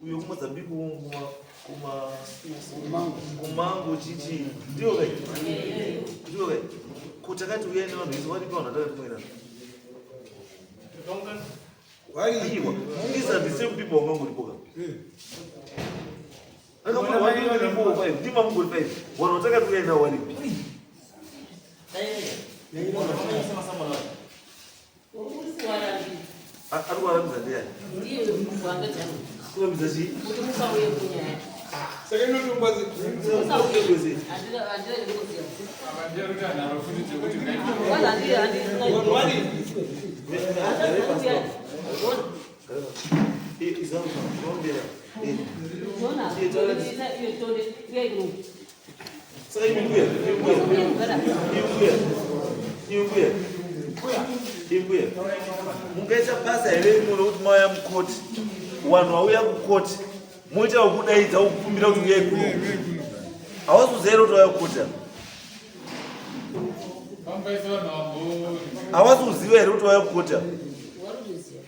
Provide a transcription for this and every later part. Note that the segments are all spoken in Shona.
Uyo kuMozambique kuma kuma kumango chichi ndiyo kai ndiyo kai ko takati uyai nevanhu vese varipi vanhu vatakati muina aiwa these are the same people vangangoripo ka ndima mugori 5 vanhu vatakati uyai navo varipi. Ari kuvarambidza ndiani? Kurambidza chii? Kuti musauye kunyaya. Saka inotongwa Saka imi mbuya, imi mbuya, imi mbuya, imi mbuya, imi mbuya, mungaita basa here imo rokuti mauya mukoti, vanhu vauya kukoti, moita wekudaidza wokukumbira kuti uyai kuno, hawasi kuziva here kuti vauya kukoti apa? Hawasi kuziva here kuti vauya kukoti apa?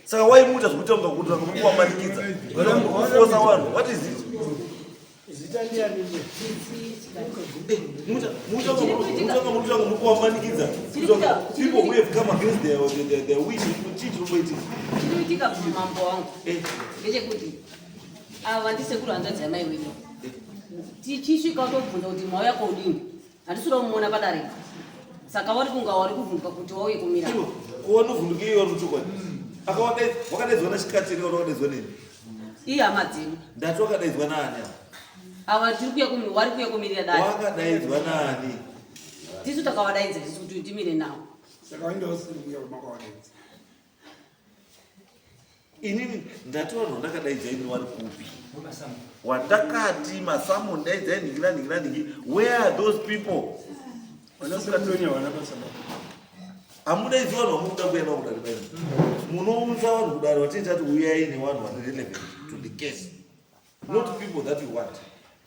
Saka waimuita zvekuita kunga kuti vanga muri kuwamanikidza, kufosa vanhu, what is it? Mukuwamanikidza people who have come against their wish, chii chiri kuitika? Chiri kuitika mambo wangu ndechekuti ava ndisekuru hanzvadzi yamai wedu. Tichisvika tobvunza kuti mauya kodini, handisi kuda kumuona padare, saka vari kunga vari kuvhunduka kuti wauye kumira. Kuwanovhundukei vari kuchokwadi? Wakadaidzwa nachikatiri kana wakadaidzwa neni? Iye hama dzedu. Ndati wakadaidzwa naani ava? Ava tiri kuya vari kuya kumirira dare. Wakadaidzwa naani? Tisu takavadaidza tisu kuti timire navo. Saka wainge usiri kuuya kwamakawadeidza. Inini ndati vanhu vandakadaidza ini vari kupi? Wandakati masamon daidzai nhingi nanhingi nanhingi, where are those people? Hamudaidzi vanhu vamunoda kuenda kudare baini, munounza vanhu kudare vatinenge tati uyai nevanhu vane relevant to the case, not people that you want.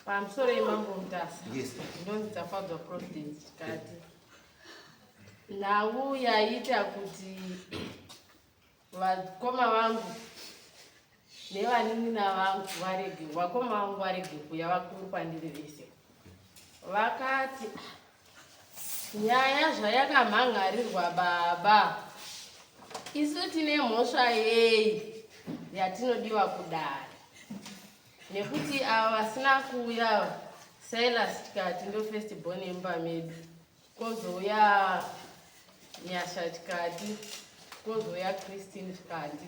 Pamusoro yemambo Mutasa. Yes. Ndonzi Tafadzwa Providence Chikati. Nhau yaita kuti vakoma vangu nevanin'ina vangu varege, vakoma vangu varege kuuya, vakuru kwandiri vese vakati, "Ah, nyaya zvayakamhangarirwa baba, isu tine mhosva yei yatinodiwa kudare?" Nekuti ava vasina kuuya, Silas Chikati ndo first born yemba medu, kozouya Nyasha Chikati, kozouya Christine Chikati,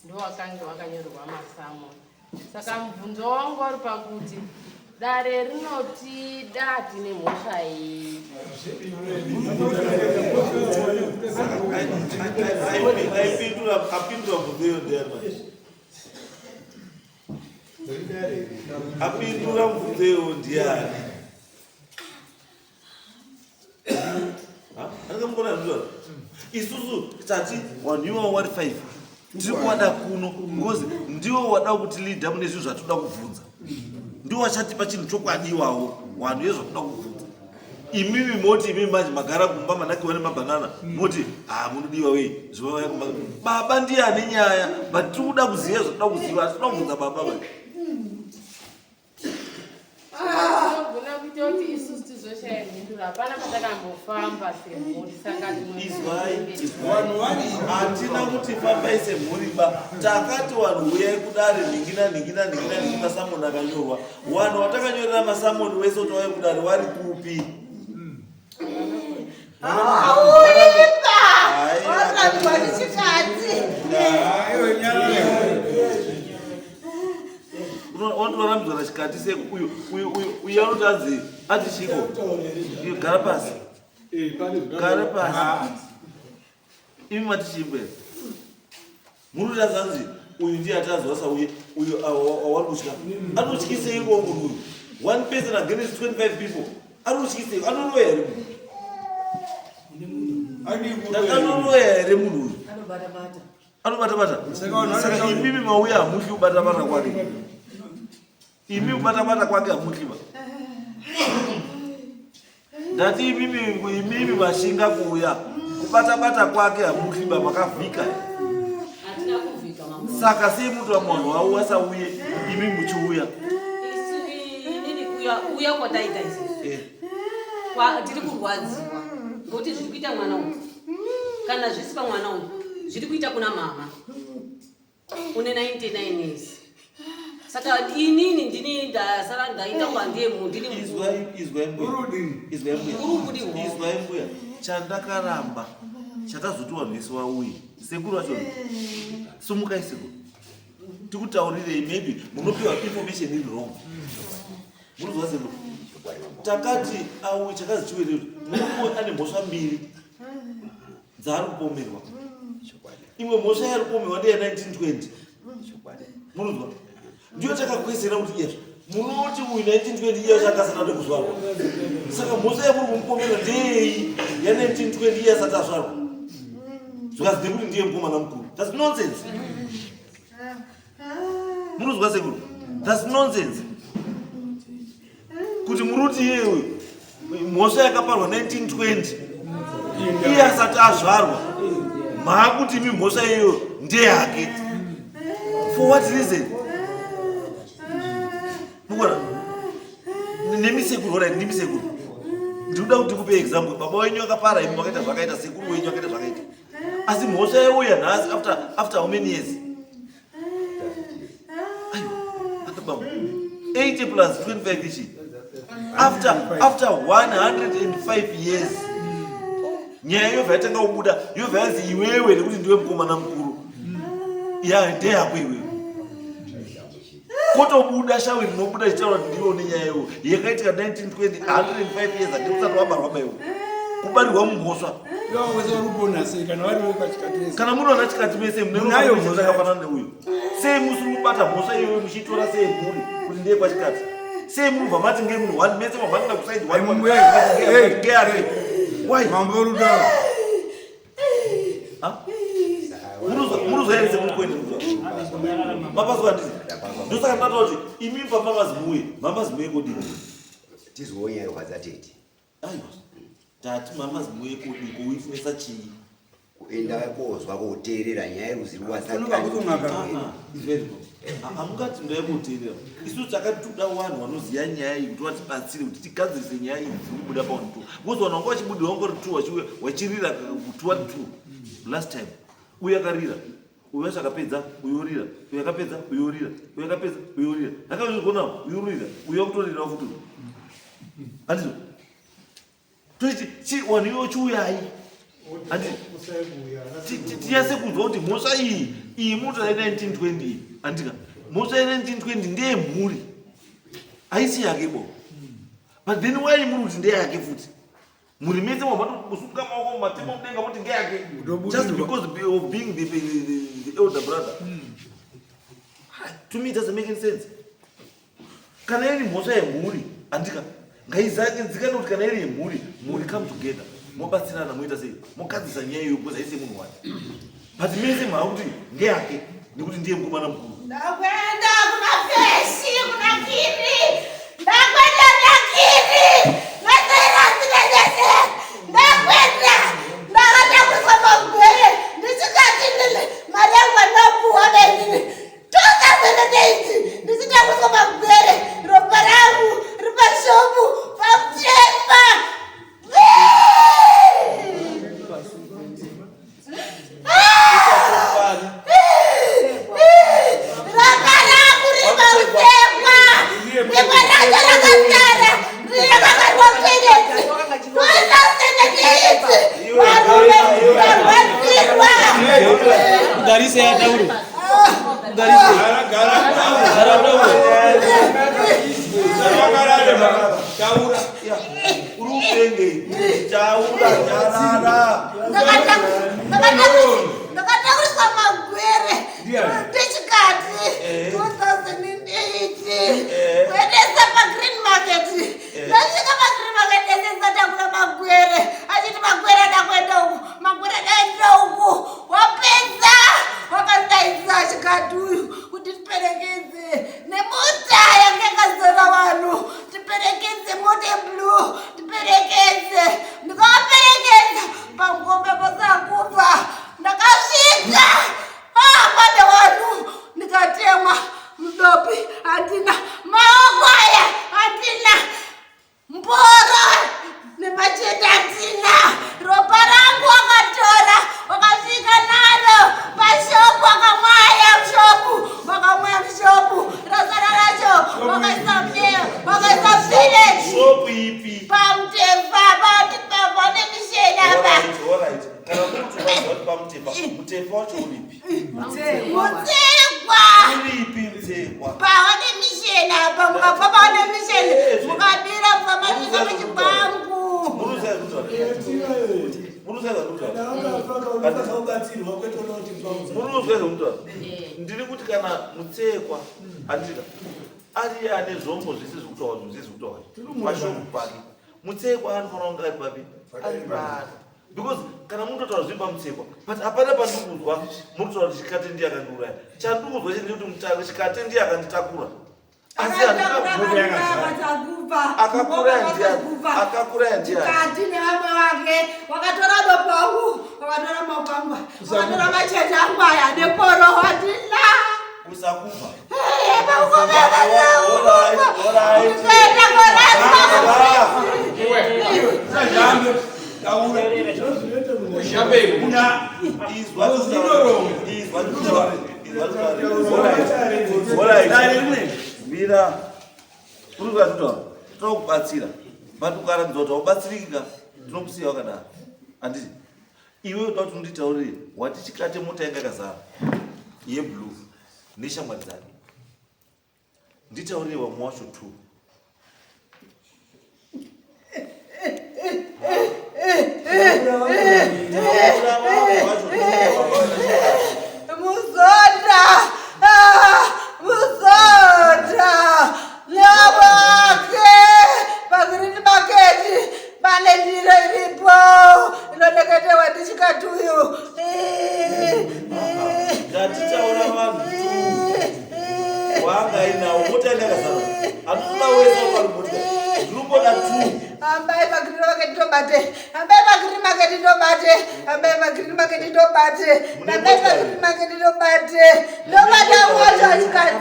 ndo wakange wakanyorerwa masamon. Saka mubvunzo wangu wari pakuti dare rinotida tine mhosva yei? Aipindura, apindura mubvunzo iyo ndiani manje? Apindura mubvunzo iyo ndiani? Anenge mukona zvizvo. Isusu tati vanhu ivavo vari 5 tiri kuwada kuno because ndiwo wada kuti leader mune zvinhu zvatinoda kubvunza, ndiwo vachatipa chinhu chokwadi iwawo vanhu yezvatinoda kubvunza. Imimi moti, imimi manje magara kumba manakiwa nemabhanana, moti ha munodiwa wei zvivavaya kumba. Baba ndiye ane nyaya, but tiri kuda kuziva zvatinoda kuziva, asi toda kubvunza baba vai. Tinogona kuita kuti isusu tizoshaya mhinduro, hapana patakambofamba semhuri, saka Izwai, izwai, hatina kuti fambai semhuri ba. Takati vanhu uyai kudare nhingi nanhingi nanhingi nanhingi, masamoni akanyorwa. Vanhu vatakanyorera masamoni wese kuti vauye kudare vari kupi? Auipa! Ai, Warambwa ndichikati. Unotorambidzwa nachikati seko uyu uyu uyu uyu anoti anzi ati chiko. Iyo gara pasi. Gara pasi. Imi mati chimbe. Muri kuti anzi uyu ndiye atazwa sauye uyu awari kutya. Anotyisei ko munhu uyu? One person against 25 people. Anotyisei? Anoroya here munhu? Anoroya here munhu uyu? Anobata bata. Saka imimi mauya hamutyi kubata bata kwake. Imi kubata bata kwake hamutyi ba. Ndati imimi mashinga kuuya kubata bata kwake hamutyi ba, makavhika. Hatina kuvhika, mama. Saka sei muti vamwe vanhu vavo vasauye imi muchiuya? Inini kuuya kwataita isusu eh. Tiri kurwadziwa ngokuti zviri kuita mwana uyu, kana zvisi pamwana uyu zviri kuita kuna mama une 99 years. Saka inini ndini ndasara ndaita kwandiye ndini. Izwai mbuya, chandakaramba chatazoti vanhu vese vauye, sekuru vacho, sumukai sekuru, tikutaurirei. Maybe munopiwa information iri wrong. Munozwa sekuru, takati auye, chakazi chiwerero, murume ane mhosva mbiri dzaari kupomerwa. Imwe mhosva yaari kupomerwa ndeya 1920. Munozwa, ndiyo takakwesera kuti iyazvo munoti uyu 1920 iye akasati ade kuzvarwa, saka mhosva yamuri kumupomera ndeyei ya1920 iye asati azvarwa? Zvikazi nekuti ndiye mukomana mukuru. That's nonsense. Munozwa sekuru, that's nonsense kuti muri kuti iyewe mhosva yakaparwa 1920 iye asati azvarwa, maakuti imi mhosva iyoyo ndeyake. For what reason? Mukona nemisekuru, alright, ndimisekuru, ndinoda kuti kupe example. Baba wenyu akapara, imi makaita zvakaita, sekuru wenyu akaita zvakaita, asi mhosva yauya nhasi after how many years? Aiwa, baba, 80 plus 25 ichi after 105 years nyaya yobva yatanga kubuda, yobva yanzi iwewe nekuti ndiwe mukomana mukuru, ya ndeyako iwewe. Kotobuda shawi rinobuda ichitaura kuti ndiwe une nyaya iwo yakaitika 1920, 105 years ago, usati wabarwa baiwo kubarirwa mumhosva. Ivo vese vari kupona sei kana variwo pachikati vese? Kana muri vana chikati mese Munayo mune mhosva. Yakafanana neuyo, sei musiri kubata mhosva iyoyo muchiitora sei mhuri kuti ndeye kwachikati? Sei munobva mati ngei munhu one mese mabvatira kuside one? Hey, hey, Ngeyake why? Mambo Rudaro. Munozwa here semukwende mapazwa? Handiti ndosaka ndataura kuti imi pamamazi muye, mamazi muye kodini? Tizowonyerwa dzatete. Aiwa, tati mamazi muye kodini, koifunisa chii? Kuenda kozwa, koteerera nyaya yeruzivo. Unobva kutonaka. Hamungati ndai kuteerera. Isusu takatoda vanhu vanoziva nyaya iyi kuti vatibatsire kuti tigadzirise nyaya iyi dziri kubuda pavanhu two, because vanhu vanga vachibuda vangori two, vachiuya vachirira two one two. Last time uyu akarira, uyu wacho akapedza, uyu orira, uyu akapedza, uyu orira, uyu akapedza, uyu orira, akazvigona, uyu orira, uyu akutorira futi. Handizvo? Toiti chi vanhu ivo chiuyai, handi tinyase kunzwa kuti mhosva iyi, iyi mota ye1920 iyi, handika mhosva ye1920 ndeyemhuri, haisi yake bo. But then why muri kuti ndeyake futi? Mhuri mese mabatokusunga maoko matemo mudenga muti ndeyake just because of being the elder brother. To me it doesn't make any sense. Kana iri mhosva yemhuri, handika ngaizikanwe kuti kana iri yemhuri, mhuri come together, mobatsirana, moita sei, mogadzisa nyaya iyoyo, because haisi yemunhu wani. But mese maakuti ndeyake nekuti ndiye mukomana mukuru. Ndakwenda kuna Peshi, kuna Kiri. Ndakwenda nakiri. Nazairasirenese. Ndakwenda. Ndakatakuriswa magwere. Ndichikati nini mari yangu andapuwa venini. 2008 ndichitakuriswa magwere. Ropa rangu ripashopu pamuchepa. Ropa rangu ripamuchekwa. Rimwe racho rakasara. Rakakarwa mutoireti. 2008 varume varwadzirwa. Garise yataure. Garise. Gara, Gara utaure. gara. Taura. Uri upenge, taura, nyarara. Ndakatakuriswa magwere Ndiani? ndechikati 2008 kuendesa paGreen Market. Ndasvika paGreen Market, esesatakura magwere achiti magwere ada kuenda uku, magwere adaenda uku. Wapedza wakandaisa chikati uyu kuti tiperekedze nemota yanga yakazara vanhu, tiperekedze mota yeblue, tiperekedze. Ndikavaperekedza pangombe pasakufa. nemisheni apa mukafamba nemisheni mukabira mukamatisa muchikwangu. Ndiri kuti kana mutsekwa andika ari ane zvombo zvese zvekutaura zvinhu zvese zvekutaura pashoko pake mutsekwa anofanira kunge ari papi ari pano because kana munototaura zviri pamutsekwa but hapana pandikuzwa munotaura kuti chikate ndiye akandiuraya chandikuzwa chete ndekuti chikate ndiye akanditakura asi akakuraya ndiani akakuraya ndiani Kati nevamwe vake wakatora dopo angu wakatora maoko angu wakatora machete angu aya nekoro handina kusakufa Mira, uri kuratidza tinokubatsira but ukaratidza kuti haubatsiriki ka tinokusiya wakadaro handiti iwe uda kuti unditaurire wati chikate mota yanga yakazara yeblue neshamwari dzake nditaurire vamwe wacho two Muzonda! Ah, Muzonda! Nevamwe vake pagreen market pane ndiro iripo inoneketewa ndichikati uyu. Ngatitaura vanhu two wanga inawo mota yanga yakazara handikuda wese wari motika ndinongoda two Ambai pagreen market ndobate. Ambai pagreen market ndobate. Ambai pagreen market ndobate. Ambai pagreen market ndobate. Ndobata moto chikati.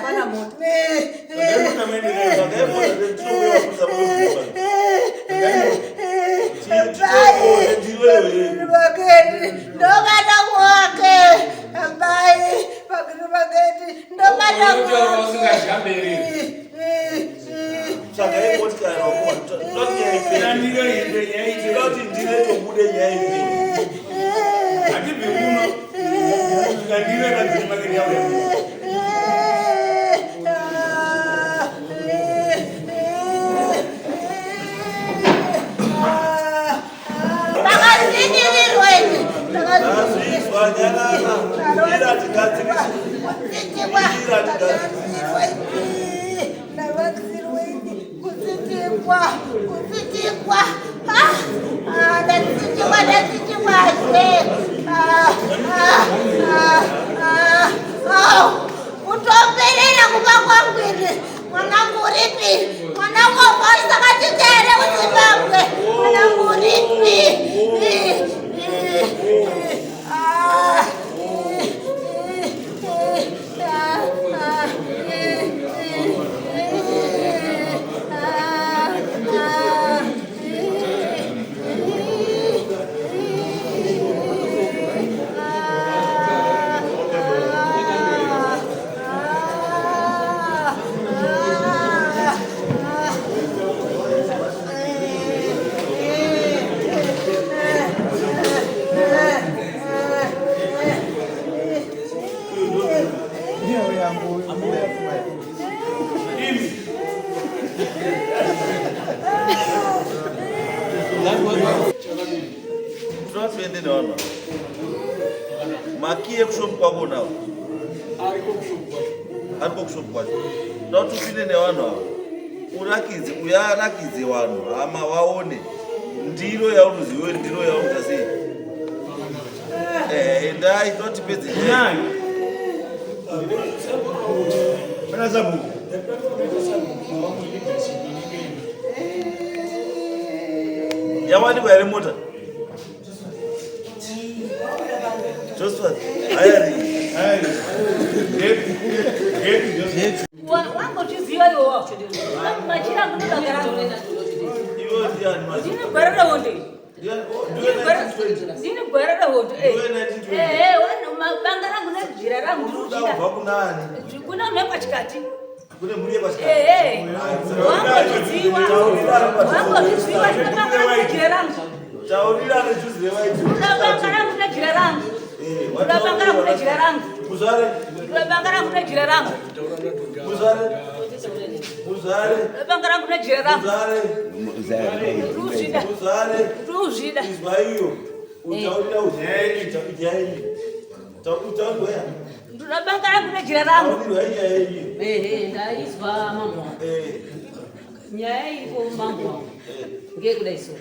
Ndobata mwake. Ambai pagreen market ndobata mwake. Tsvagai motikari tinoti ndire tobude nyaya ipi Hatibvi kuno kusvika ndiro yepadziri maketi yauya. Ndakazvinyirirwa ini. Ndazvizwa nyarara ira tigadzirise ira tigadzirise Kutsitikwa, kutsitikwa, ndatsitikwa, ndatsitikwazve. Kutoperera kuba kwangu ini. Mwanangu uripi? Mwanangu wakaisakatita here kuZimbabwe? Mwanangu uripi? Tinoda tiende nevanhu ava makiyi ekushopu kwako unawo ariko kushopu kwacho toda kuti upinde nevanhu ava urakidze uyarakidze vanhu hama vaone ndiro yaunoziwe ndiro yaunoita sei endai toda tipedze nyaya Pana sabhuku. Yawanikwa here mota Josephat hayari Wangochiziva iwe wacho. Machira angu ndodagara. Iwe ndiani manje? Ndini gwara rehonde. Ndiani? Oh, ndiwe 1920. Ndini gwara rehonde. Ndiwe 1920. Eh, banga rangu nejira rangu ndiri Unoda kuchida. kubva kunani? Kuna nepachikati. Kune mhuri yepachikati. Eh, wangochiziva. Wangochiziva ndine banga rangu nejira rangu. Taurirane juzi rewaiti. Ndoda banga rangu nejira rangu. Ndoda banga rangu nejira rangu. Muzvare. Ndoda banga rangu nejira rangu. Muzvare. Muzvare. Banga rangu nejira rangu. Muzvare. Nduzvida. Muzvare. Nduzvida. Izwa iyo. Utaurira unyaya nyaya iyi. Utaurira ya. Ndoda banga rangu nejira rangu. Utaurira nyaya iyi. Ehe, ndaizwa mambo. Eh. Nyaya iripo mambo wangu. Ngeyekudai so.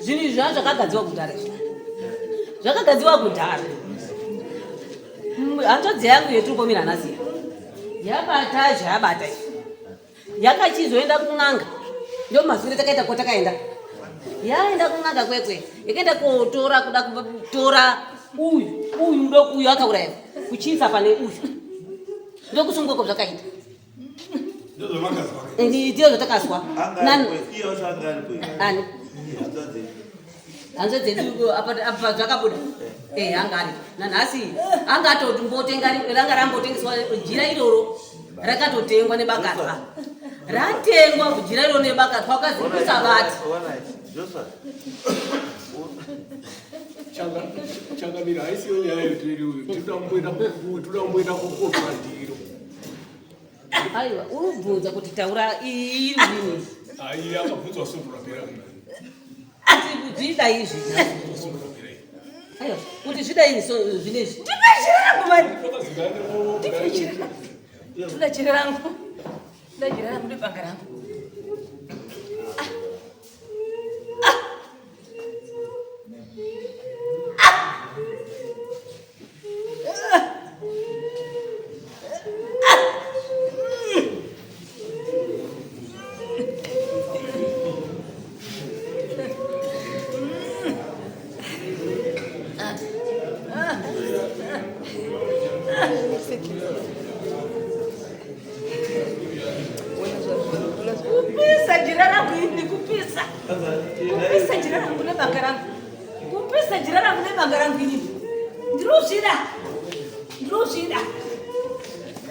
Zvinhu izvi zvanga zvakagadziwa kudhara izvi. Zvakagadziwa kudhara. Hanzvadzi yangu yetiri komira nhasi yabata zvayabata izvi. Yakachizoenda kun'anga. Ndio mazwire takaita kwatakaenda. Yaenda kun'anga kwekwe. Yakaenda kotora kuda kutora uyu uyu ndokuyu akauraya kuchiisa pane uyu. Ndokusungwa kwazvakaita. Ndizvo zvatakazwa. Ani? Hanzvadzi dzedu apa apa zvakabuda. Eh, anga ari. Nanhasi anga atombotenga ranga rambotengeswa jira iroro rakatotengwa nebakatwa. Ratengwa jira iroro nebakatwa wakazi kusavati. Changamira haisiyo nyaya yedu tinoda kumboenda kukotora ndiro. Aiwa, uri kubvunza kuti taura iri nini? Ai, akabvunzwa svondo rapera. Ati zvida izvi. Aiwa, kuti zvida izvi so zvinezvi. Ndipe jira rangu mani. Ndipe jira. Toda jira rangu. Toda jira rangu nebanga rangu. Kupisa jira rangu ini kupisa. Kupisa jira rangu nebanga rangu. Kupisa jira rangu nebanga rangu ini. Ndiruzvida. Ndiruzvida.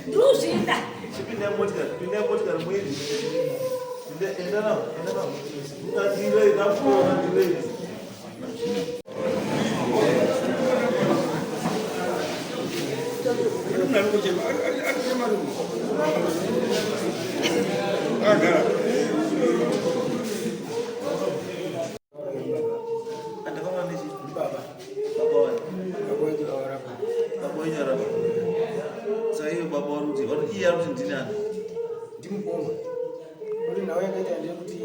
Ndiruzvida. Chipinda motikari, pinda motikari muende. Pinda, enda navo, enda navo. Ungadirei, ndapfuura, ungadirei. Andakama nechi? Baba. Baba wani? Baba wedu awarapa. Baba wenyu arapa. Saka iye baba wari kuti, wari iye ari kuti ndini ani? Ndimukoma. Kuti nhau yakaita ndeyekuti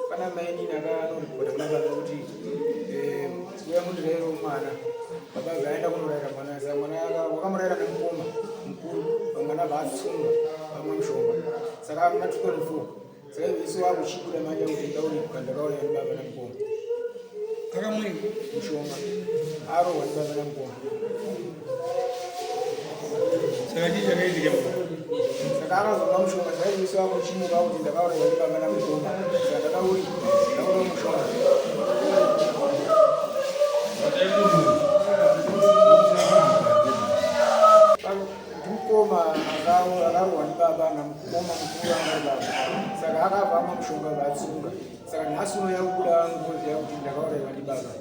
pana mainini akanoripota kuna baba kuti eh, uya mundirairewo mwana. Baba vaenda kunorayira mwana saka mwana wakamurayira nemukoma mukuru vamwana vasunga vamwe mushonga. Saka muna 2004 saka isu wakuchibuda manje kuti ndauripwa ndakauraya ndibaba namukoma. Akamwini mushonga arohwa ndibaba namukoma. Saka chii chakaitika? Saka akazomwa mushonga saka isu wakuchimuka kuti ndakauraya ndibaba namukoma. Saka ndakauripwa ndakauraya mushonga. Ndimukoma akarohwa ndibaba namukoma mukuru anga ari baba. Saka akabva amwa mushonga vatsunga. Saka nhasi uno yakubuda ngozi yakuti ndakauraiwa ndibaba.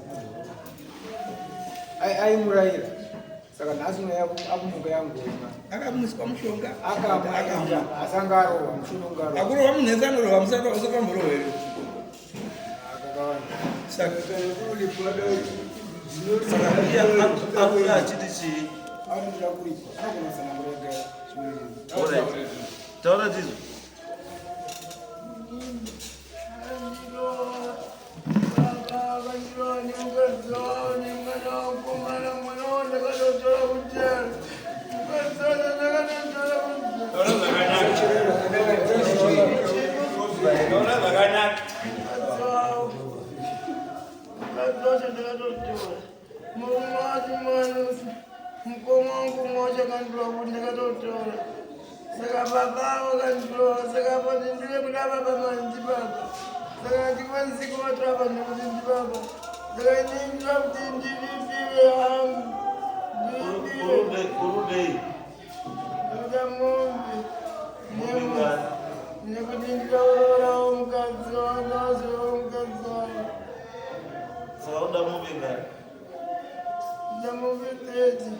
Aimurayira. Saka nhasi uno akumuka yangoma. Akamwiswa mushonga. Akamwa ega asi anga arohwa mushonga unga arohwa. Akurohwa munhu ese anorohwa musati usati here. Akakawanda. Saka Saka iye akuya achiti chii? Anoda kuripwa. Anogona kutsanangura ega zvimwe. Alright. Taura tizvo. Taura zvakanaka. Mukoma wangu mmoja akandilova kuti ndakatotora saka baba vakandilova saka pati ndire kuda baba mani ndibaba saka handikwanisi kuvatora vanhu kuti ndibaba saka inini ndinoda kuti ndiripiwe hangu ndiripiwe Urudei. ndoda mombe nekuti ndikarorawo mukadzi wangu azorawo mukadzi wangu Saka unoda mombe ngani? ndoda mombe 30.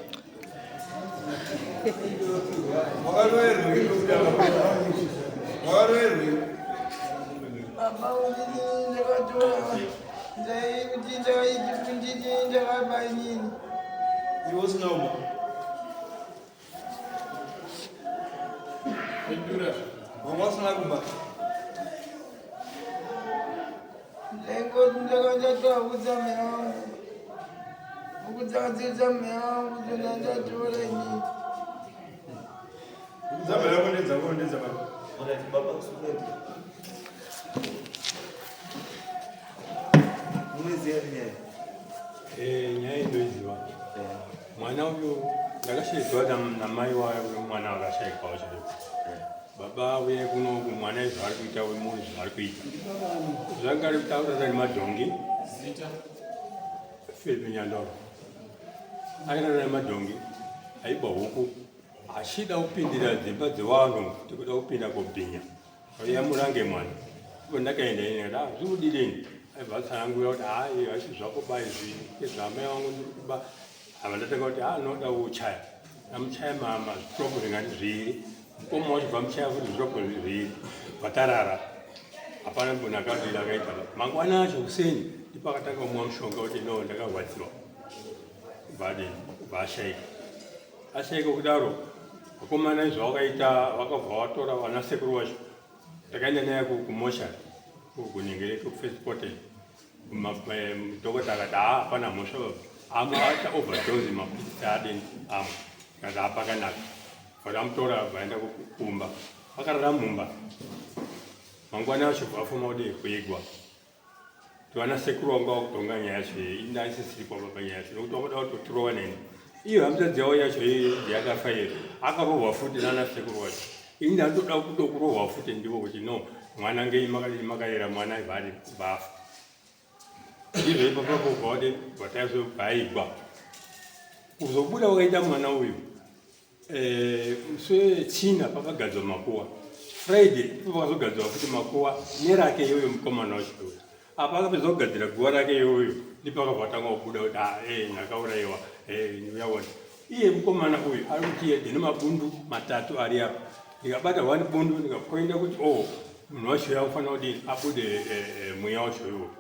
Ndaikuti ndakaichifunditi ndakaba inini. Iwe usina kumba. Pindura. Wanga usina kumba. Ndaingoti ndakandatoa kudzamira wangu. Kudzadzidza mweya wangu ndondandatora inini. Kudzamira wako ndedzako ndedzababa. Alright, baba kusukaiti. Munoiziva nyaya? Eh, nyaya indoiziva. Mwana uyu ndakashaidzwa namai wayo mwana akashaikwa wacho. Baba uye kuno mwana izvo ari kuita wemunhu zvaari kuita. Zvanga ari kutaura nemadhongi. Zita. Philip Nyandoro. Airara nemadhongi aiba huku achida kupindira dzimba dzevanhu kuti kuda kupinda kobhinya. Auya murange mwana. Ivo ndakaenda ini ndikati ah zviri kudidini. Aibva atsanangura kuti haa iyo haisi zvako ba izvi ngezvaamai vangu ndiri kuba. Ava ndatanga kuti haa noda kuchaya. Ndamuchaya mama zvitropo zvingati zviiri. Mukoma wacho vamuchaya futi zvitropo zviiri. Vatarara. Hapana munhu akadira akaita. Mangwana acho kuseni ndipo akatanga kumwa mushonga kuti no ndakarwadziwa. Vadini vashaika. Ashaika kudaro vakomana izvo vakaita vakabva vatora vana sekuru vacho. Takaenda naye kumoshari kunengere kufirst cotton. Dhokota akati haa hapana mhosva baba. Amwa aita overdose mapilisi adini amwa. Akati haa pakanaka. Vakamutora vaenda kumba. Vakarara mumba. Mangwana acho vafuma kudii kuigwa. Tivana sekuru vanga vakutonga nyaya yacho iyi ini ndaisisiri kwaba panyaya yacho nokuti vakuda kutotirova neni. Iyo hanzvadzi yavo yacho iyi yakafa iyo akarohwa futi nana sekuru wacho. Ini ndatoda kutokurohwa futi ndivo kuti no mwana ngei makadini makayera mwana vari vafa. Ndizvo ipapo bva vatazobvaigwa. Kuzobuda wakaita mwana uyu Eh, musi wechina pakagadzwa makuwa friday ndipo pakazogadzirwa futi makuwa nerake iyoyo mukomana wacho uyo apa akapedza kugadzira guva rake iyoyo ndipo akabva atanga kubuda kuti ah, eh, ndakaurayiwa eh, uyaona iye mukomana uyu ari kuti iye ndine mabundu matatu ari apa ndikabata one bundu ndikapoinda kuti o oh, munhu wacho yakufanira kudini abude mweya wacho iwoyo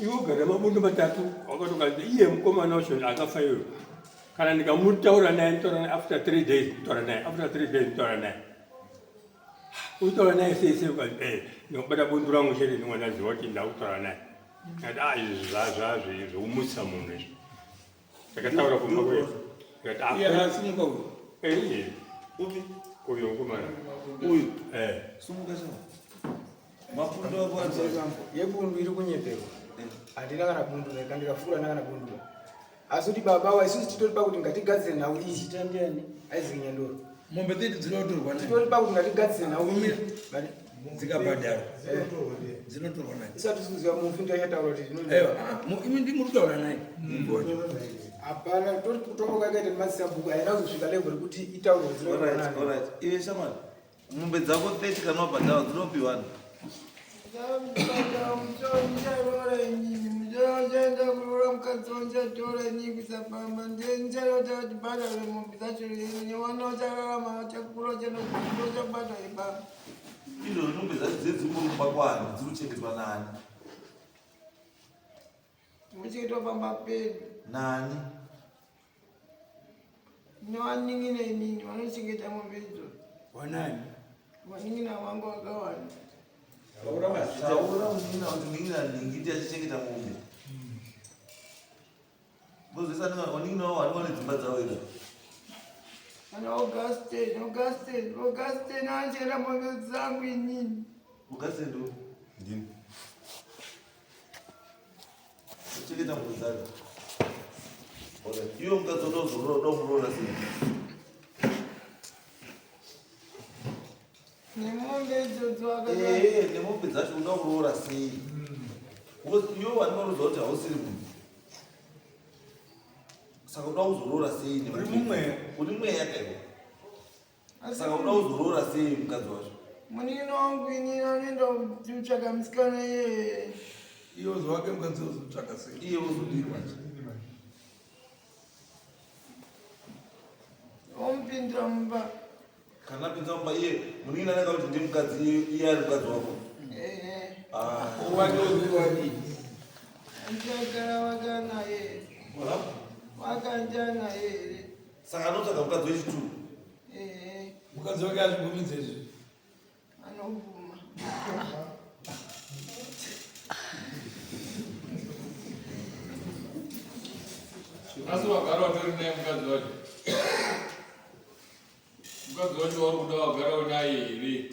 Iwe ugara mabundu matatu wakatokanzi iye mukomana wacho akafa iyoyo kana ndikamutaura naye nditaura naye after 3 days nditaura naye after 3 days nditaura naye utaura naye sei sei ukanzi eh ndinobata bundu rangu chete ndinge ndaziva kuti ndakutaura naye ndikati ah izvi zvazvazvi zvekumutsa munhu izvi ndakataura kumba kwedu ndikati ah Iye akasimuka uyu. eh Upi? uyu mukomana Uyu. eh Sumuka chama. Mapundu ako anzi. Yebundu iri kunyeperwa. Handina kana bundu ndikafura handina kana bundu. Asi kuti baba wa isusu titori pakuti ngatigadzire nhau iyi. Zita ndiani? Isaac Nyandoro. Mombe dzedu dzinotorwa naye. Titori pakuti ngatigadzire nhau iyi. Dzikabhadharwa. Dzinotorwa naye. Isati tikuziva mufi ndiye achataura kuti zvino. Aiwa, imi ndimi muri kutaura naye. Mufi wacho. Hapana tori kutonga kwakaita nemasabhuku haina kuzosvika level rekuti itaurwe dzinotorwa Alright, nani. alright. Iwe shamwari. Mombe dzako 30 kana wabhadhara dzinopiwa ani? Ndakabhadhara mutoro ndicharoora inini. Mutoro uchaenda kuroora mukadzi wandichatora inini kusapamba. Ndiye ndicharota kuti bhadhare mombe dzacho inini. Nemwana uchararama uchakura uchanodzidza uchabhadhara baba. Izvo mombe dzacho dziri dziri kumba kwani dziri kuchengetwa nani? Muchengetwa pamba pedu. Nani? Nevanin'ina inini vanochengeta mombe idzodzo. Wanani? Vanin'ina vangu vakawanda. Taura munin'ina kuti munin'ina nhingi ndiye achichengeta mombe. Bozvesa vanin'ina vavo vanenge vane dzimba dzavo here? Ana Augustine, Augustine, Augustine anochengeta mombe dzangu inini. Augustine ndo ndini chengeta mombe dzake. Alright. Iwe mukadzi unozoroora unoda kumuroora sei? Nemombe idzodzo akadai. Ehe, nemombe dzacho unoda kuroora sei? Because iwe wandinorodza kuti hausiri munhu. Saka unoda kuzoroora sei? Uri mumweya. Uri mweya kaiwe. Asi Saka unoda kuzoroora sei mukadzi wacho? Munini wangu inini anoenda kutsvaga musikana iyeye. Iye wake mukadzi ozotsvaka sei? Iye ozodii manje? Omupindira mumba. Kana apinza mumba iye munin'ina anenge akuti ndiye mukadzi iye ari mukadzi wako. Ehe. Andiagara wakanaye here? Wakanjanaye here? Saka anotsvaga mukadzi wechitu. Ehe. Mukadzi wake azvibvumidze izvi. Anobvuma. Asi wagara watori naye mukadzi wacho. Mukadzi wacho wari kuda wagara unaye here?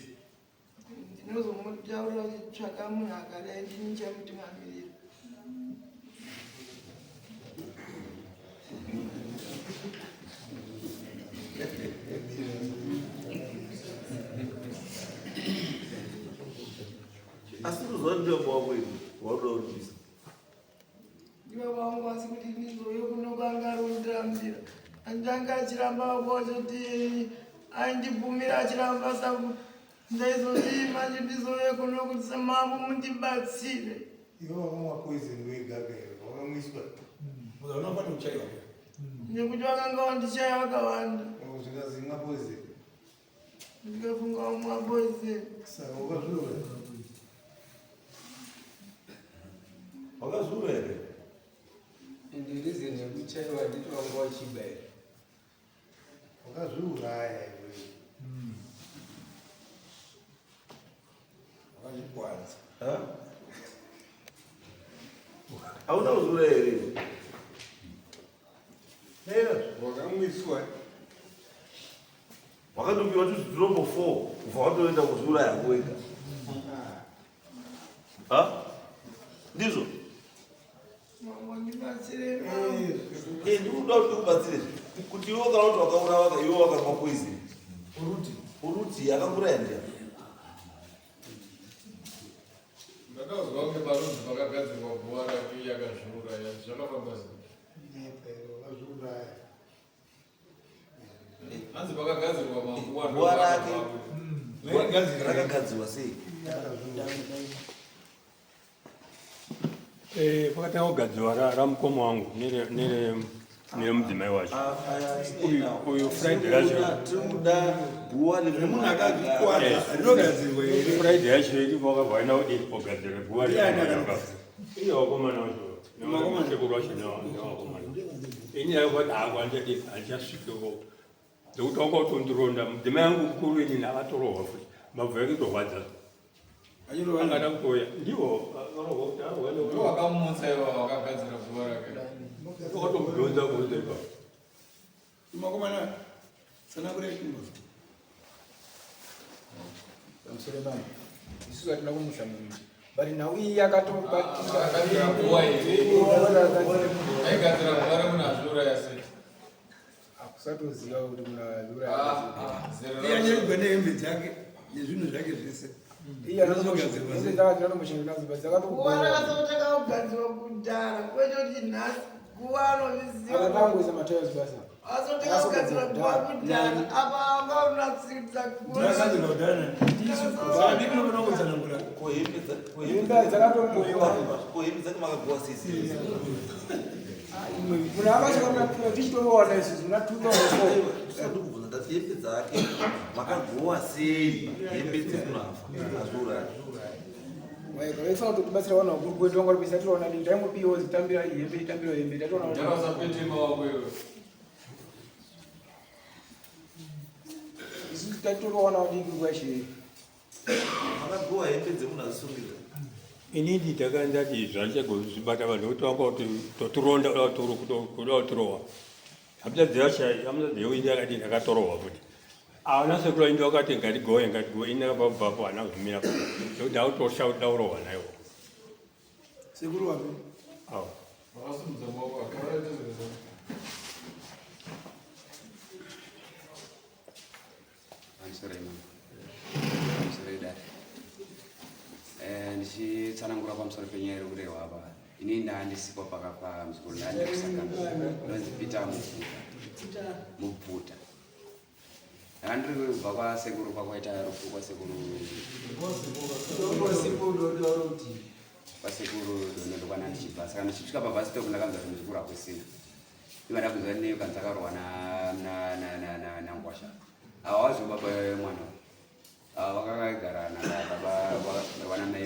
Ndinozomutaurira kuti tsvaka munhu akadai ndini ndichamutungamirira. Asi kuziva ndiyo baba wako ini wauda kuripisa. Ndivo vangu asi kuti ndizouye kuno kwanga ari kundirambira. Andanga achiramba kwachoti aindibvumira achiramba saka ndaizoti manje ndizouye kuno kuti samambo mundibatsire. Iwe wakamwa poison wega ka iwe wakamwiswa. Unofanira kuchaiwa. Nekuti vakanga vandichaya vakawanda. Zvikazimwa poison. Ndikafunga wamwa poison. Saka wakazviuraya. Wakazviuraya here? And the reason yekuchaiwa nditi wanga wachiba here. Wakazviuraya iwe. Wakazvikwanza. Hauna kuzviuraya here? Wakamwiswa. Wakandopiwa tuzvidhiropo 4 ubva watoenda kuzviuraya hako wega. Ha? Ndizvo? Mambo ndibatsire mambo. Eh, ndikuda kuti ndikubatsire kuti iwe kana kuti wakaurawa ka iwe wakamwa poison. Uruti. Uruti akakuraya ndiani? Ndakazwa kunge parunzi pakagadzirwa guva rake yakazviuraya zvakafamba sei? Nyepa iwe wakazviuraya. Hanzi pakagadzirwa maguva Guva rake Raigadzirwa. rakagadzirwa sei? Pakatanga kugadzirwa ramukoma wangu neremudzimai wacho. Uyu Friday racho. Tiri kuda guva Remunhu akazvikwadza rinogadzirwa here? Friday yacho iripo wakabva waenda kudii kogadzira guva Ndiani remunhu akagadzira? akafa. Iye wakomana wacho. Vakomana. Sekuru wacho newakomana. Ini ndakati hangu handichadi handichasvikeko. Ndokuti wanga utondironda mudzimai wangu mukuru inini akatorohwa futi. Mabvu yake kutorwadza. Angada kutoya. Ndiwo akarohwa kuti arwa Ndiwo wakamutsa iwo wakagadzira guva rake. Wakatomudhonza kunze ipapo. Makomana tsanangura chimbozo. Pamusoro pano. Isusu hatina kumusa munhu. But nhau iyi yakatobatika. Akagadzira guva here? Aigadzira guva remunhu azviuraya sei? Hakusatoziva kuti munhu azviuraya. Iye anyarigwa nehembe dzake nezvinhu zvake zvese. Iye Rinogadzirwa sei? Guva rakazotanga kugadzirwa kudhara kwete kuti nhasi guva anozviziva. Akatangoisa matiles basa. Azotanga kugadzirwa guva kudhara apa anga unatsiridza guva. Rakagadzirwa kudhara nani? Saka ndimi munofanira kutsanangura. Ko hembe Hembe dzakatomboiwa. Ko hembe dzake makagowa sei sei? Munhu akasvika tichitoona isusu muna 2004. Usati kubvunza ndati hembe dzake makagowa sei hembe dzemunhu afa azviuraya. Vaifana kutotibatsira vanhu vakuru kwedu vanga vari tatoona dii taingopiwa zitambira hembe itambira hembe tatoona kuti Ndakasapete maoko iwe. isusu tatorowana vadiki nguva chii. Makagowa hembe dzemunhu azvisungirira. Inini ndakandati zvandichagozvibata vanhu kuti vanga kuti totironda kuda kutirowa. Hamzadzi yacho hamzadzi yedu yakadini akatorohwa futi. Ana sekuru aindi vakati ngatigowe ngatigowe ini ndakabva hana kuzvimira nekuti ndakutosha kuti daurohwa naiwo. Sekuru wapi? Awo. Vakasimudza maoko akaura tizvizvo. Pamusoro imama. Pamusoro idare. Ndichitsanangura pamusoro penyaya iri kurehwa apa. Ini ndandisipo pakafa muzukuru ndandi kusangana. Ndonzi Peter Mubvuta. Mubvuta. Ndanga ndiri kubva kwasekuru kwakwaita rufu kwasekuru kwasekuru dondo kwana ndichibva. Saka ndichisvika pabus stop ndakanzwa kuti muzukuru hakusina. Iva ndabvunzwa neyo kanzi akarohwa nangwasha. Ava wazo baba mwana. Ava vakagara nababa vana mai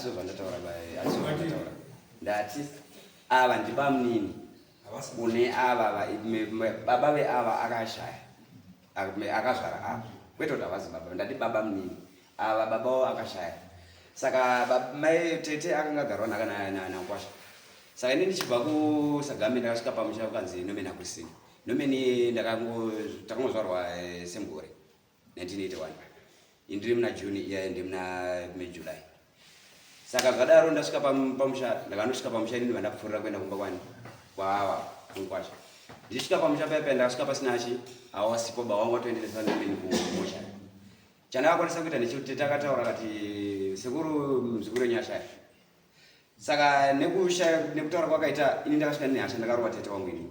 Hasizvo zvandataura hasizvo zvandataura. Ndati ava ndibamunini kune ava baba veava akashaya akazvara ava kwete kuti havazi baba ndati baba munini ava baba wavo akashaya saka mai tete akanga agarwa nhaka nakwasha saka ini ndichibva kusagambe ndakasvika pamusha kukanzi nomeni hakusina nomeni takangozvarwa eh, semugore 1981 indiri muna june iye ndi muna july saka zvadaro ndasvika pamusha ndakanosvika pamusha inini vandapfuurira kuenda kumba kwani kwaawa kunkwasha ndichisvika pamusha paya paya ndakasvika pasina chi awasipo ba wangu watoenderesa nomeni kumoshari chandakakwanisa kuita ndechekuti takataura kati sekuru muzukuru wenyu ashaya saka nekushaya nekutaura kwakaita ini ndakasvika nehasha ndakarova tete wangu ini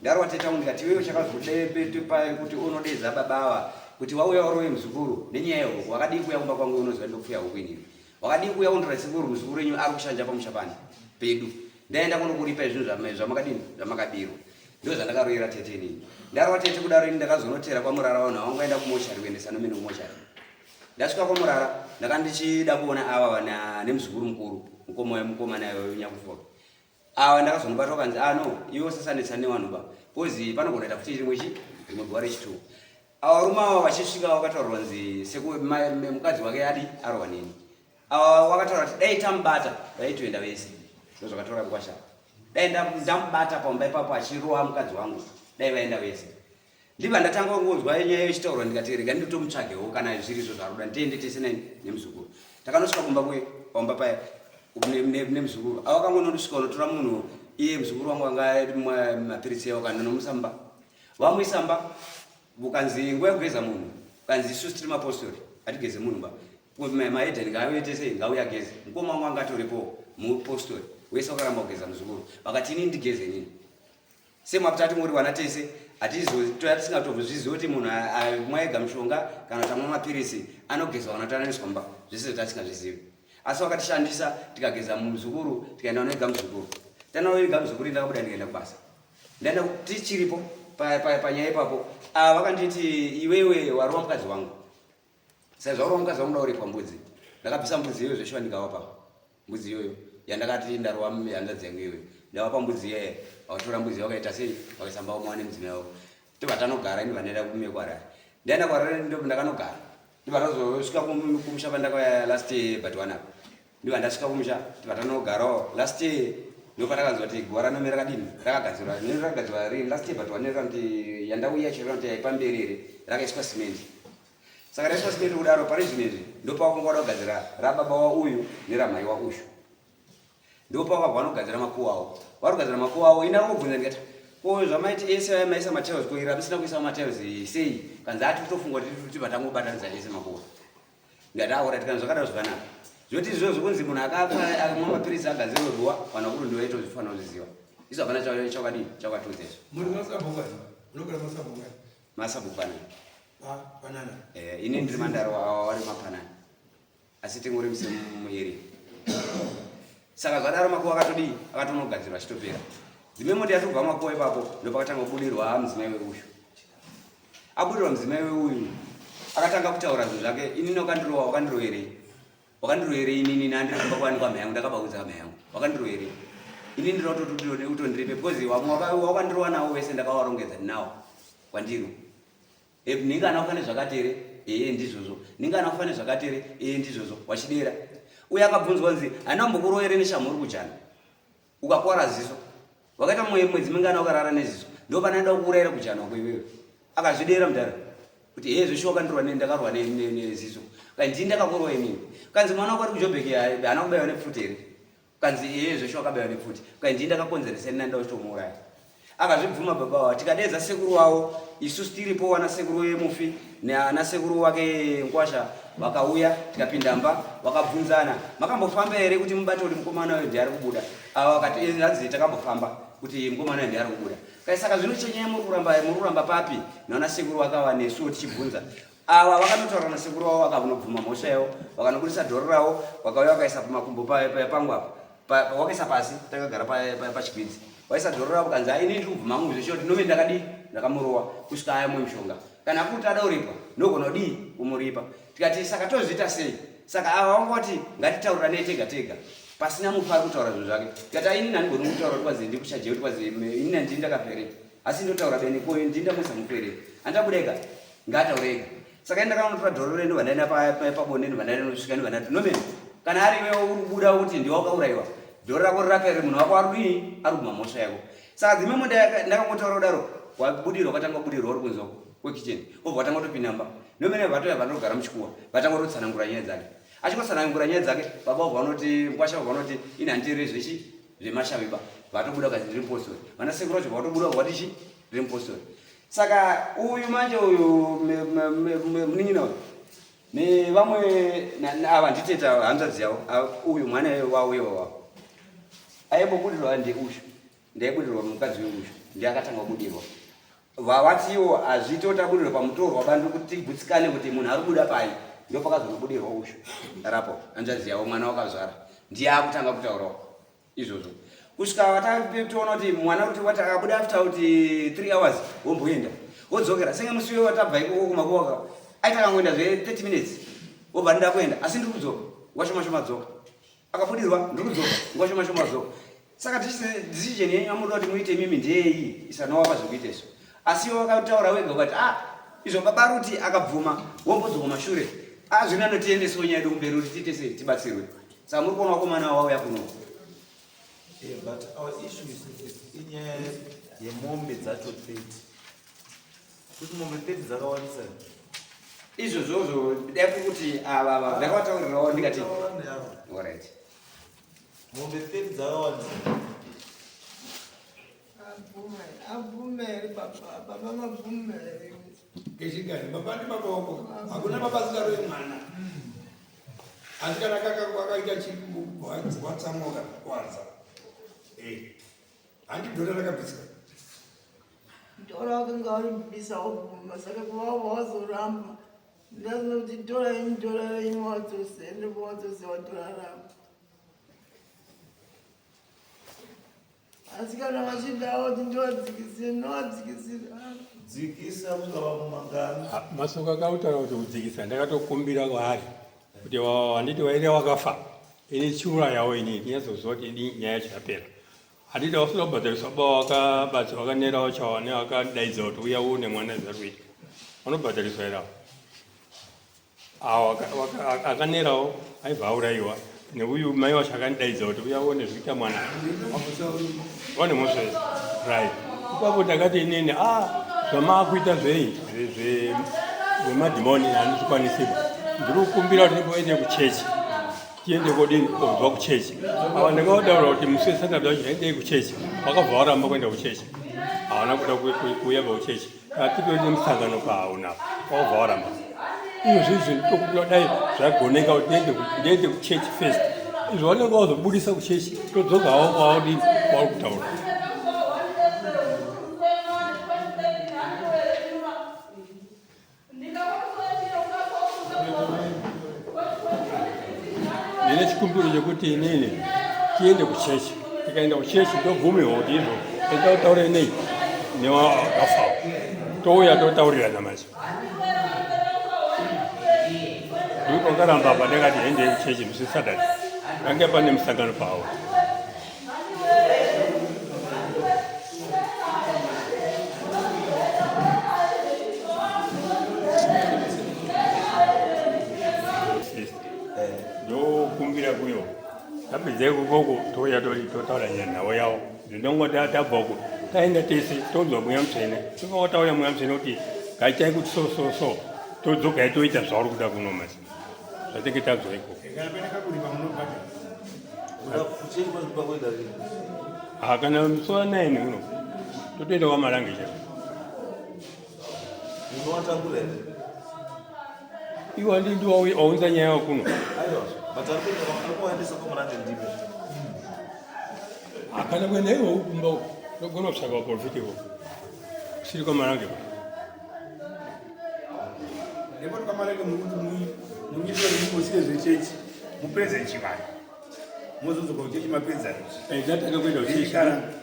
ndarova tete wangu ndikati iwewe chakazodepepa kuti unodedza baba ava kuti wauya urove muzukuru nenyaya yehuku wakadii kuuya kumba kwangu unoziva ndokupfuya huku inini wakadii kuuya undora sekuru muzukuru wenyu ari kushanja pamusha pani pedu ndaenda kunokuripa izvinhu zvamakadini zvamakabirwa ndo zvandakaroyera tete inini ndarova tete kudaro ini ndakazonotera kwamurara vanhu avangu vaenda kumochari kuendesa nomene kumochari ndasvika kwamurara ndaka ndichida kuona ava vana nemuzukuru mukuru mukoma mukomana nyakufoka ava ndakazonobatwa kanzi ah no iwe usasanetsa nevanhu ba bcause panogona kuita futi rimwe chi rimwe guva rechitu ava varume ava vachisvika vakataurirwa nzi mukadzi wake adi arohwa neni ava wakataura kuti dai tamubata vaitoenda vese ndozvakataura kukwasha dai ndamubata pamba ipapo achirowa mukadzi wangu dai vaenda vese ndibva ndatanga kungonzwa nyaya ichitaurwa ndikati rega nditomutsvagewo kana zviri izvo zvaroda ndiende tese nani nemuzukuru takanosvika kumba kuye pamba paya nemuzukuru avo akangonondosvika unotora munhu iye muzukuru wangu anga mapiritsi yawo kanonomusa mba vamuisa mba ukanzi nguva yekugeza munhu ukanzi isusu tiri mapostori hatigeze munhu ba maedheni ngaaite sei ngauye ageze mukoma wangu anga atoripo mupostori wese wakaramba kugeza muzukuru vakati inini ndigeze inini Same after atingori vana tese hatizotoya tisingatozvizivi kuti munhu amwa ega mushonga kana kuti amwa mapirisi anogezwa kana kuti anoiswa mumba zvese tatisingazvizivi asi vakatishandisa tikageza muzukuru tikaenda unoiga muzukuru tanoiga muzukuru ndakabuda ndikaenda kubasa ndaenda tichiripo panyaya ipapo ava vakanditi iwewe warova mukadzi wangu sezvo warova mukadzi wangu ndauripwa mbudzi ndakabvisa mbudzi iyoyo zveshuwa ndikawapa mbudzi iyoyo yandakati ndarova hanzvadzi yangu iyoyo ndavapa mbudzi iyeye vakatora mbudzi vakaita sei vakaisa mbao mawane mudzimai wavo tobva tanogara ini vandaenda kume kuharare ndaenda kuharare ndakanogara ndibva tazosvika kumusha pandakauya last year but one up ndibva ndasvika kumusha tibva tanogarawo last year ndopatakanzwa kuti guva ranome rakadini rakagadzirwa rakagadzirwa rini last year but one rakati yandauya chero rakati yaipamberi here rakaiswa simendi Saka raiswa simende kudaro pari zvino izvi ndopawakanga wada kugadzira rababa wauyu neramai waushu. Ndopawakabva vanogadzira makuwa awo. Vari kugadzira makuwa awo ini ndakangobvunza ndikati ko zvamaiti ese aya maisa matiles ko iri amusina kuisa matiles sei kanzi ati kutofunga kuti tibva tangobatanidza ese makuwa. Ndikati ah alright kana zvakadaro zvakanaka. Zvoti izvozvo zvokunzi munhu akafa akamwa mapiritsi agadzirwe guwa vanhu vakuru ndivo vaitozvifanira kuzviziva. Isu hapana chakadii chakatiudza izvo. Muri masabhuku ani? Munogara masabhuku ani? Masabhuku anani? Panana. Eh, ini ndiri mandaro awa wari mapanana. Asi tingori musemueri. Saka zvadaro makuva akatodii? Akatonogadzirwa achitopera. Dzimwe moti yatobva makuva ipapo ndopakatanga kubudirwa mudzimai weuyu. Abudirwa mudzimai weuyu akatanga kutaura zvinhu zvake inini wakandirowa wakandirowerei wakandirowerei inini nandiri kumba kwani kwamhai yangu ndakabaudza amai yangu wakandirowerei inini ndinototi utondiripe because wamwe wakandirowa nawo wese ndakawarongedza ndinawo kwandiri Eh, ninga ana kufa nezvakati here ee ndizvozvo ninga ana kufa nezvakati here ee ndizvozvo wachidera uye akabvunzwa nzi handina kumbokurowa here neshamhu uri kujana ukakwara ziso wakaita mwedzi mingana wakarara neziso ndo panaida kukuurayira kujana wako iwewe akazvidera mudhara kuti hee zveshuwa wakandirwa ndakarwa neziso kanzi ndini ndakakurwa inini kanzi mwana wako ari kujobheki haana kubaiwa nepfuti here Kanzi iye zveshuwa akabaiwa nepfuti. Kai ndini ndakakonzeresa ini ndanda kutomuuraya. Akazvibvuma baba wavo tikadeedza sekuru wavo isu tiripo wana sekuru wemufi neana sekuru wake nkwasha vakauya tikapinda mba vakabvunzana makambofamba here kuti mubate kuti mukomana uyu ndiye ari kubuda ava vakati eh, hanzi takambofamba kuti mukomana uyu ndiye ari kubuda kai saka zvino chenyaya muri kuramba muri kuramba papi naana sekuru vakava nesuwo tichibvunza Ava vakanotaura nasekuru wavo vakanobvuma mhosva yavo vakanobudisa dhoro ravo vakauya vakaisa pamakumbo pangu apa wakaisa pasi takagara pachikwidzi waisa dhoro ravo kanzi ini ndiri kubvuma hangu zveshe kuti nome ndakadii ndakamurowa kusvika aya mwe mushonga kana kuti ada kuripwa ndogona kudii kumuripa tikati saka tozviita sei Saka ava vangoti ngatitaurirane tega tega pasina mufi ari kutaura zvinhu zvake. Tikati ah, inini handigoni kutaura kuti kwazi ndikuchaje kuti kwazi inini handini ndakafere asi ndotaura bene ko ndini ndamuisa mufi here andabuda ega ngaataure ega. Saka ini ndakanotora dhoro renu vandaenda pabonde ndobva ndanosvika ndobva ndati nomene kana ari iwewe uri kubuda kuti ndiwe wakaurayiwa dhoro rako rirapere munhu wako ari kudii ari kubvuma mhosva yako. Saka dzimwe ndakangotaura kudaro wabudirwa kwatanga kubudirwa uri kunze uko kwekitchen obva watanga kutopinda mumba nomene vatouya vanogara muchikuwa vatanga kutotsanangura nyaya dzake achingotsanangura nyaya dzake baba obva vanoti mukwasha obva vanoti ini handiri zvechi zvemashavi ba vatobuda kazi ndiri mupostori vana sekuru vacho vatobuda vati chi ndiri mupostori saka uyu manje uyu munin'ina uyu nevamwe ava nditeta hanzvadzi yavo uyu mwana wauye wavo aimbobudirwa ndeuyu ndaibudirwa mukadzi uyu ndiye akatanga kubudirwa vavati iwo hazviite kuti abudirwe pamutorwa bandu kuti tigutsikane kuti munhu ari kubuda pai ndo pakazonobudirwa ushu rapo hanzvadzi yavo mwana wakazvara ndiye akutanga kutaurawo izvozvo kusvika vatatoona kuti mwana kuti wati akabuda after kuti 3 hours womboenda wodzokera senge musi uyo watabva ikoko kumakuwaka aita akangoenda zve 30 minutes wobva ndida kuenda asi ndiri kudzoka washoma shoma dzoka akabudirwa ndiri kudzoka nguva shoma shoma dzoka saka decision yenyu amunoda kuti muite imimi ndeyeyi isanowapa zvekuita izvo asi iwe wakataura wega ukati ah izvo baba ruti akabvuma wombodzoka mashure ah zvino anotiendesawo nyaya yedu kumberi kuti tiite sei tibatsirwe saka muri kuona vakomana wauya kuno Yeah, but our issue is, is inyaya yemombe dzacho 30 kuti mombe 30 dzakawandisa izvozvozvo dai kuri kuti ava ava ndakavataurirawo ndikati alright mombe 30 dzakawandisa Abvume here baba baba vabvume here kechingani baba ndi baba wako hakuna baba asingaroyi mwana asi kana kakaita watsamwa ukakwanza handi dhora rakabviswa Dhora wakanga waribvisa wobvuma saka kuva wazoramba ndazoti dhora yenyu dhora renyu wadzose ndipo wadzose wadhora rako asi kana vachidawo kuti ndivadzikisire ndovadzikisira dzikisa kusvika pamangani Masoko akataura kuti kudzikisa ndakatokumbira kwaari kuti handiti waire wakafa ini chiurayawo ini ndinyazoziva kuti ini nyaya yacho yapera handiti wasina kubhadhariswa ba wakabatsi wakanera wachawane wakadaidza kuti uya uone mwana zvari kuita vanobhadhariswa here avo awo akanerawo aibva aurayiwa neuyu mai wacho akandidaidza kuti uya uone zvikuita mwana wane mhosva right ipapo ndakati inini a ah, zvamaakuita zvei zvemadhimoni handizvikwanisika ndiri kukumbira kuti ndimboende kuchechi tiende kodini kobva kuchechi ava ndakavataura kuti musi wesaturday wacho endei kuchechi vakabva varamba kuenda kuchechi havana kuda kuuya pakuchechi atitori nemusangano pahauna vakabva varamba izvo zvizvi tokumbira dai zvagoneka kuti ndiende kuchechi first izvo vanenge vazobudisa kuchechi todzoka havo kwaodini kwauri kutaura Ndine chikumbiro chekuti inini tiende kuchechi, tikaenda kuchechi ndobvumirwa kuti izvo enda utaure nei newakafawo, touya totaurirana manje. Ndiko apa ndakati hendei kuchechi musi Saturday, pange pane musangano pawo. Ndokumbira kuyo tapedza ikoko touya totaura nhau yavo ndinongoti tabva uko taenda tese tonzwa mweya mutsvene tokawataura mweya mutsvene kuti gaitai kuti so so so todzokai toita zvauri kuda kuno masi zvatinge tanzwa ikoko Ah, kana musi wa 9 uno totoenda kwamarange chaivo unowatangura here iwo handi ndiwaunza nyaya yako kuno aiwa but ari kuenda ari kuvaendesa kwamarange ndimi akana kuenda iwo kumba uko togona kutsvaka vaprofiti ikoko kusiri kwamarange ko Ndipo kwamarange mukuti munyitwe musiye zvechechi mupedze chivanhu mozodzoka kuchechi mapedza eh, ndatanga kuenda kuchechi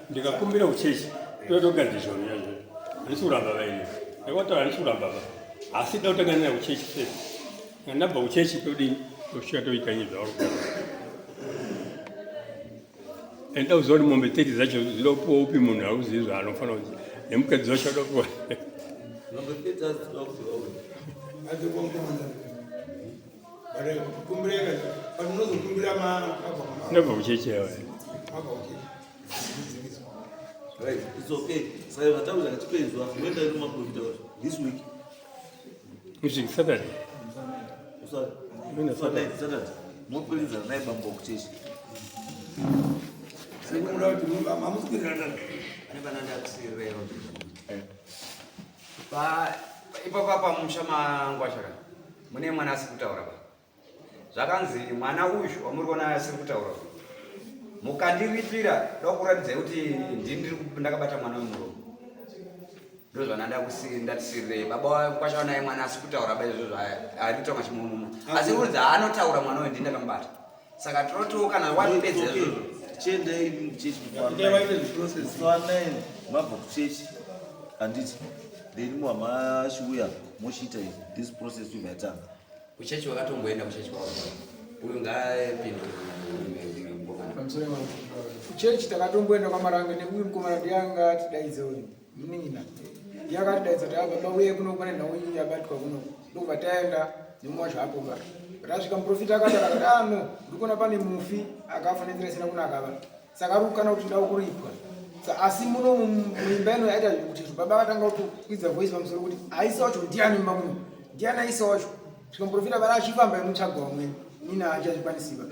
ndikakumbira kuchechi totogadzirisa zvinhu yazvo handisi kuramba vaini ndakataura handisi kuramba va asi da kutanga ndaenda kuchechi first ndabva kuchechi todini Tosvika toita izvi zvauri kutaura. Enda uziva kuti mombe 30 dzacho dzinopuwa upi munhu hauzivi zvaanofanira kuti nemukadzi wacho adapuwa. Mombe 30 dzinoda kupiwa upi? Ndabva kuchechi yawe. Right, it's okay. Saka vataura chipedzwa, moenda kumaprofita this week. This week Saturday. Sorry. Saturday, Saturday. Mopinza naye bambo kuchechi. Sekuda kuti mamusikurirana. Pane pana ndakusirira. Pa ipapa pamusha mangwashaka mune mwana asiri kutaura pa. Zvakanzi mwana uyu wamuri kuona asiri kutaura uyu. Mukandiripira ndokuratidzai kuti ndini ndiri ndakabata mwana wemuromo. Ndozvana ndakusirirei baba kwasha naye mwana asi kutaura ba izvozvo ari kutaura chimumumu. Asi kunzi anotaura mwana uyu ndini ndakamubata. Saka tinotiwo kana wapedza izvozvo. Chiendai kuchechi musi wa 9 mabva kuchechi handiti then muhama chiuya mochiita this process yobva yatanga. Kuchechi wakatomboenda kuchechi kwavo. Uyu ngaapindure mukomana. Pamusoro wangu. Kuchechi takatomboenda kwaMarange neuyu mukomana ndiye anga atidaidza uyu munin'ina. Ndiye akatidaidza kuti "Ah, baba uye kuno pane nhau iyi yabatwa kuno. Ndokubva taenda nemumwe wacho apo ba. Tasvika muprofita akataura akati ah no ndikuona pane mufi akafa nenzira isina kunaka ba. Saka ari kukana kuti ndau kuripwa. Asi muno muimba ino yaita kuti baba akatanga kutokwidza voice pamusoro kuti aisa wacho ndiani mumba muno. Ndiani aisa wacho. Svika muprofita vara achifamba imutsvaga wamweni. Nina achazvikwanisiba.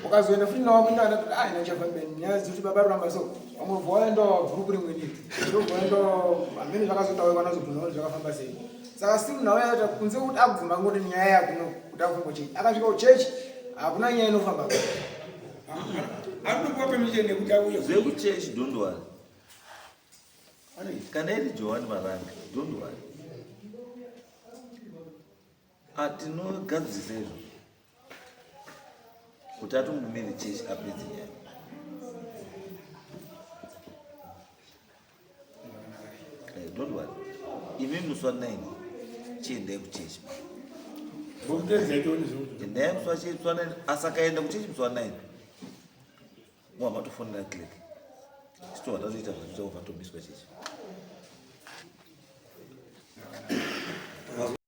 Ukazoenda futi nawo mwini akati ah ina chafamba nyaya dzekuti baba ruramba so. Vamwe voenda group rimweni. Ndobva waenda amene zvakazotaurwa nazobvunza kuti zvakafamba sei. Saka still nawo yaita kunze kuti akubvuma ngoti nyaya yakuno kuti akufamba kuchechi. Akasvika kuchechi hakuna nyaya inofamba. Anokupa permission yekuti auye. Zvekuchechi don't worry. Kana iri Johani Marange, don't worry. Atinogadzirisa izvo kuti atombomire chechi apedze nyaya. Don't worry. Imi musi wa 9 chiendai kuchechi. Endai musi wa chechi musi wa 9 asakaenda kuchechi musi wa 9. Muhama tofonera clerk. Chitova tatoita zvatoita kubva tomiswa chechi.